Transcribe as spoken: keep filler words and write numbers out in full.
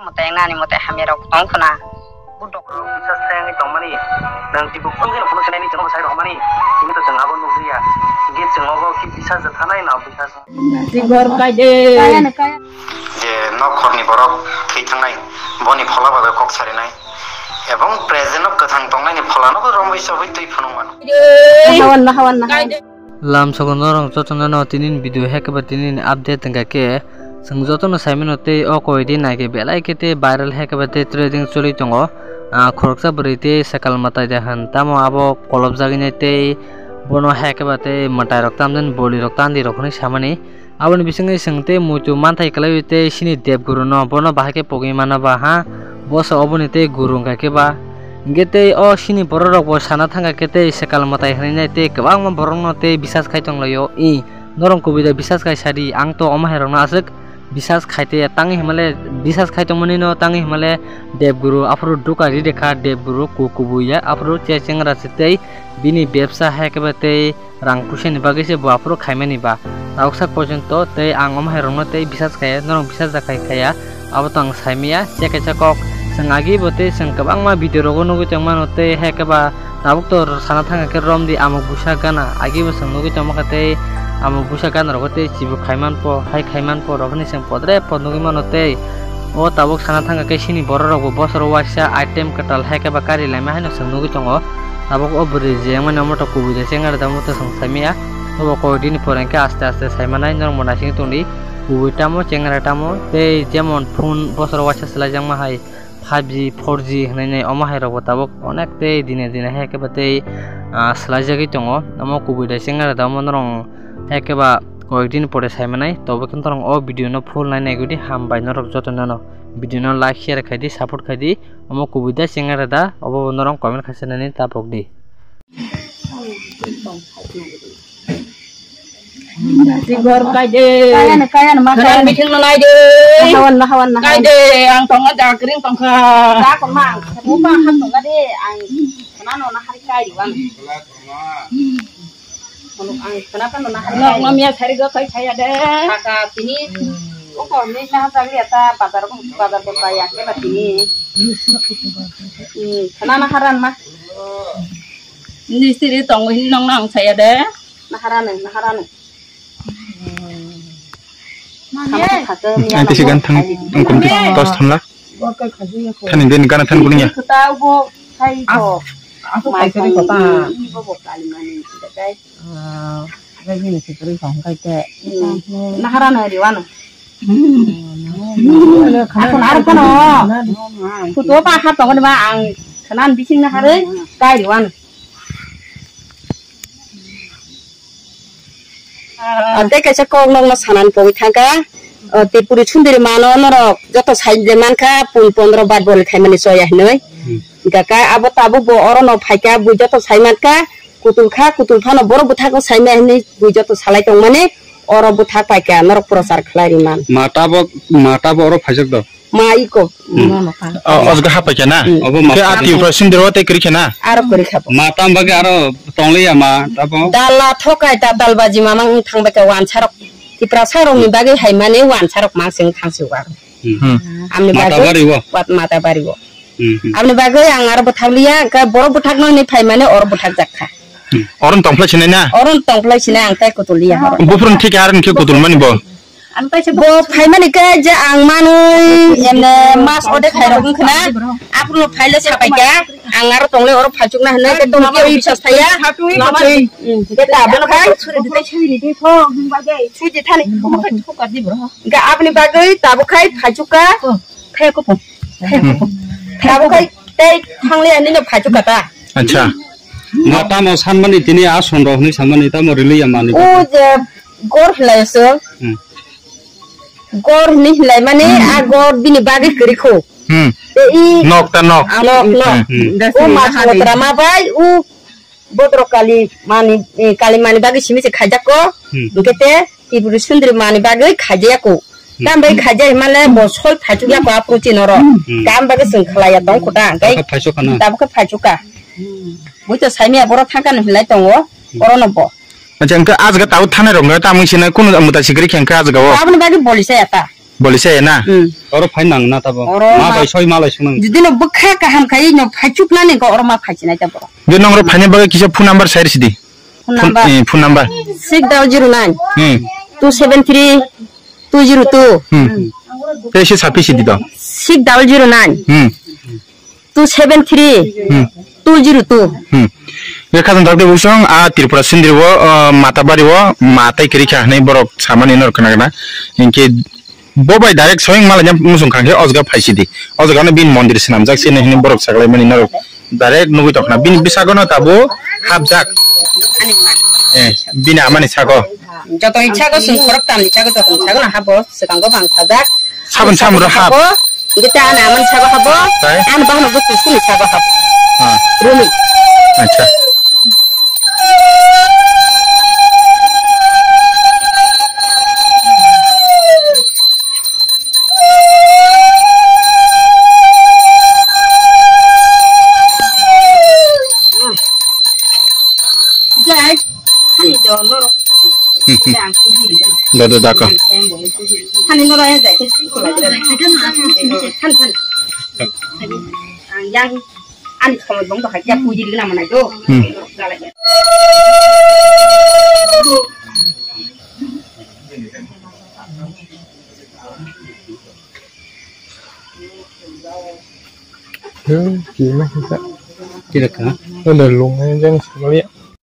Mote nani mote hamya rok tong khna. Budok rok bisa slengwi tongmani. Nang tibuk phone kheno phone khenani chwngno sai rokmani. Tini to chwng abo nukliya. Hingke chwng obo ki bisa jathanai na bisa. Tigor kaide. Je nokhorni borok thwi thangnai, boni phola bagwi kok sarinai, ebong present-o kwthang tongnaini pholano bo romwi chobwi twi phunuk mano. Hawan na, hawan na, hawan. Lam sogo norok jotono no tini ni video hai khe ba tini ni update wngkha khe, chwng jotono sai mano tei o koi di nai khe belai khe tei viral hai khe ba tei trending choli tongo. Ah, khoroksa bwrwi tei sekal mwtai de han tamo abo kolopjagwi nai tei bono hai khe ba tei mwtai rok tamjani boli rok tandi rok hinwi samani. Aboni bisingtwi chwng tei muitu manthai kwlaiwi tei chini debguru no bono bahai khe pogwi mano ba ha, boso oboni tei guru wngkha khe ba. Hingkhe tei o chini borok rok bo sana thangkha khe tei sekal mwtai hinwi nai tei kwbangma borok no tei bisas khai tonglaio. I norok kubui da bisas khai sadi, ang to omo hai rok no aswk bisas khai tei tangwi himale bisas khai tongmani no tangwi himale debguru aphuru duka ri rekha debguru ku kubui ya aphuru che chengra se tei bini bebsa hai khe ba tei rang puisa ni bagwi se bo aphuru khaimani ba. Tabuk sak porjonto tei ang omo hai rokno tei bisas khaiya, norok bisas da khai khaiya, abo to ang saimaya, che kaisa kok. Chwng agi bo tei chwng kwbangma video rogo nugwi tongmano tei hai khe ba tabuk to sana thangkha khe romdi amuk busa gana, agi bo chwng nugwi tongma kha tei amuk busa gana rogo tei chibu khaiman po, hai khaiman po rok hinwi chwng podre pod nugwi mano tei o tabuk sana thangkha khe chini borok rok bo bosoro waisa item kwtal hai khe ba kari laima haino chwng nugwi tongo. Tabuk o bwrwi je wngmani omo to kubui da chengari da omo to chwng saimaya. Obo koi dini pore hwnkhe aste aste saimanai norok bo naising tongdi. Kubui tamo chengari tamo tei jemon phone bosoro waisa swlaijakma hai five G, four G hinwi nai omo hai rok bo tabuk onek tei dine dine hai khe ba tei, ah, swlaijagwi tongo. Omo kubui da chengari da omo norok hai khe ba koi dini pore saimanai. Tobo khe norok o video no full nai nai gudi hambai norok joto no no. Video no like share khai di, support khai di. Omo kubui da chengari da obo norok comment khai sanani tapok di. Tigor kaide. Kaya na, kaya na, ma kaya na. Meeting no naide. Hawan na, hawan na, hawan. Kaide, ang tongo da kring tongkha. Da ko ma, mo ba han tonga de, ang khana no na hari kai wan. Ang khana pa no na hari kai. Ngam ya sari go kai saya de. Kaka tini. Oko ni na ta liya ta bazar ko, bazar ko ta ya ke ba tini. Hmm, khana na haran ma. Ni siri tong hin nong nang saya de. Naharani, naharani. Ang tisi gan thang, ang kum tos thamla. Thani bini gana than kuning ya. Naharani riwano. Ako naro kono. Kutu pa hat tongoni ma ang khanan bising nahare kai riwano. Tei kaisa kok nokno sanani pogwi thangkha. O, tei puri sundiri mano norok joto sai de mankha, pun pondro bar bol khaimani choya hinwi. Hmm. Hingkha khe abo tabuk bo orono phaikha, bui joto sai mankha, kutul kha, kutul phano borok bwthakno saimaya hinwi bui joto salai tongmani, oro bwthak paikha, norok prochar khlai riman. Ma tabuk, ma tabuk oro phaijak do? Ma iko. Hmm. Nono kha. O, osga hapai khe na? Hmm. Obo ma khe a tabuk. Tripura sindiro tei kwrwi khe na? Aro kwrwi kha bo. Ma tam bagwi aro tongliya ma tabo? Dala thokai ta dalbaji mamang wng thang bai khe wansa rok. Tiprasa rokni bagwi hai mani wansa rok mang sing thang si wak. Hmm. Hmm. Amni bagwi Matabari wo? Wat Matabari wo. Hmm, hmm. Amni bagwi ang aro bwthak liya, khe borok bwthak nangni phai mani oro bwthak jak kha. Hmm. Oro tongphlai sinai na? Oro tongphlai sinai ang tai kutul liya horo. Buphuru thik ar hwnkhe kutul mani bo? Bo phaimani khe je ang manwi emne mas ode khairok wngkha na, aphuru phaile sapai kha, ang aro tongle oro phaichukna hinwi khe tongkhe bisas thaya. Hmm, khe ta abono khai. Suidi thani. Ga aboni bagwi tabuk khai phaichukka. Tabuk khai tei thangle ani no phaichukka ta. Acha. Ma tamo sanmani tini a sonrok hinwi sanmani tamo riliya mani. O je gor hinlai se. Hmm. Gor hinwi hinlai mani a gor bini bagwi kwrwi kho. Hmm. Tei i nok ta nok. Nok nok. Hmm. O ma sangotra ma bai o bodro kali mani, eh, kali mani bagwi simi se khaijak ko. Hmm. Hingke te Tripura sundri mani bagwi khaijaya ko. Hmm. Tam bai khaijai male bo sol phaichuk ya ko a protein oro. Hmm. Tam bagwi sing khlaiya tong kho ta. Tabuk khe phaichuk kha. Bui to saimaya borok thangkha no hinlai tongo. Hmm. Oro no bo. Acha, hingke a jaga tabo thanai rok no tamo sina kunu muta sikri khe hingke a jaga o. Aboni bagwi boli saya ta. Boli se na? Hmm. Oro phai nang na tabo. Oro ma ma bai soi malai sunang. Jodi no bwkha kaham khai no phaichuk nani ko oro ma phaichi nai tabo. Je nong ro phaini bagwi kisa phone number share sidi. Phone number. Eh, phone number. Six double zero nine. Hmm. Two seven three two zero two. Hmm. Tei se sapi sidi to. Six double zero nine. Hmm. Two seven three Hmm. two zero two. Hmm. Ye khajang dakde busong a Tripura Sindri o, uh, Matabari o ma tai kiri kha hwnwi borok samani nor khna khna. Inke bo bai direct soyang malanya musung khangkhe o jaga phaisidi. O jaga no bin mondir swnamjak sini hwnwi borok saklaimani norok direct nugwi tongkhna. Bini bisago no tabo hapjak. Eh, bini amani sago. Joto ni sago sung khorok tam ni sago joto ni sago no habo swkango bang sajak. Sabon samro hap. Habo, gita ana amani sago habo. Tai? An bahno bo kusuni sago habo. Ha. Rumi. Acha. Jai, hani do norok. Jang kujiri do. Da, da, da, ka. Hani norok ya jai, kujiri do. Hani, hani. Yang, ani somoi bong do, hai, ya kujiri na mana do. Hmm. Hmm, kina kita. Kira ka? Ada lung aja nih, sekali ya.